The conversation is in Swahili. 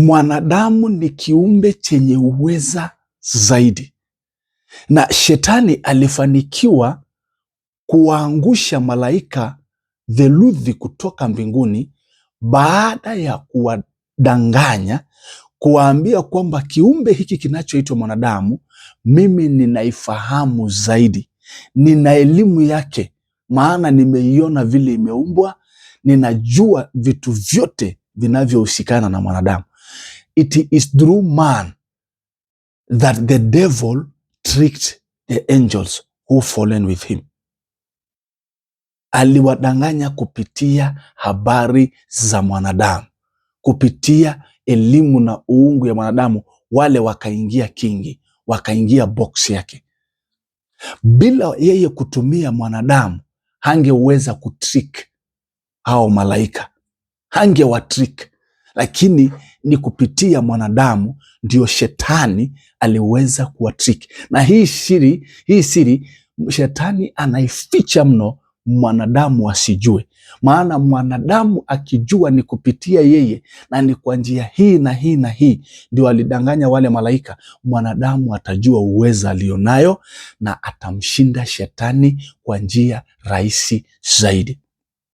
Mwanadamu ni kiumbe chenye uweza zaidi, na shetani alifanikiwa kuwaangusha malaika theluthi kutoka mbinguni baada ya kuwadanganya, kuwaambia kwamba kiumbe hiki kinachoitwa mwanadamu, mimi ninaifahamu zaidi, nina elimu yake, maana nimeiona vile imeumbwa, ninajua vitu vyote vinavyohusikana na mwanadamu. It is through man that the devil tricked the angels who fallen with him. Aliwadanganya kupitia habari za mwanadamu, kupitia elimu na uungu ya mwanadamu, wale wakaingia kingi, wakaingia box yake. Bila yeye kutumia mwanadamu, hangeweza kutrick hao malaika, hangewatrick, lakini ni kupitia mwanadamu ndio shetani aliweza kuwatrick. Na hii siri shetani anaificha mno mwanadamu asijue, maana mwanadamu akijua ni kupitia yeye na ni kwa njia hii na hii na hii ndio alidanganya wale malaika, mwanadamu atajua uweza alionayo na atamshinda shetani kwa njia rahisi zaidi.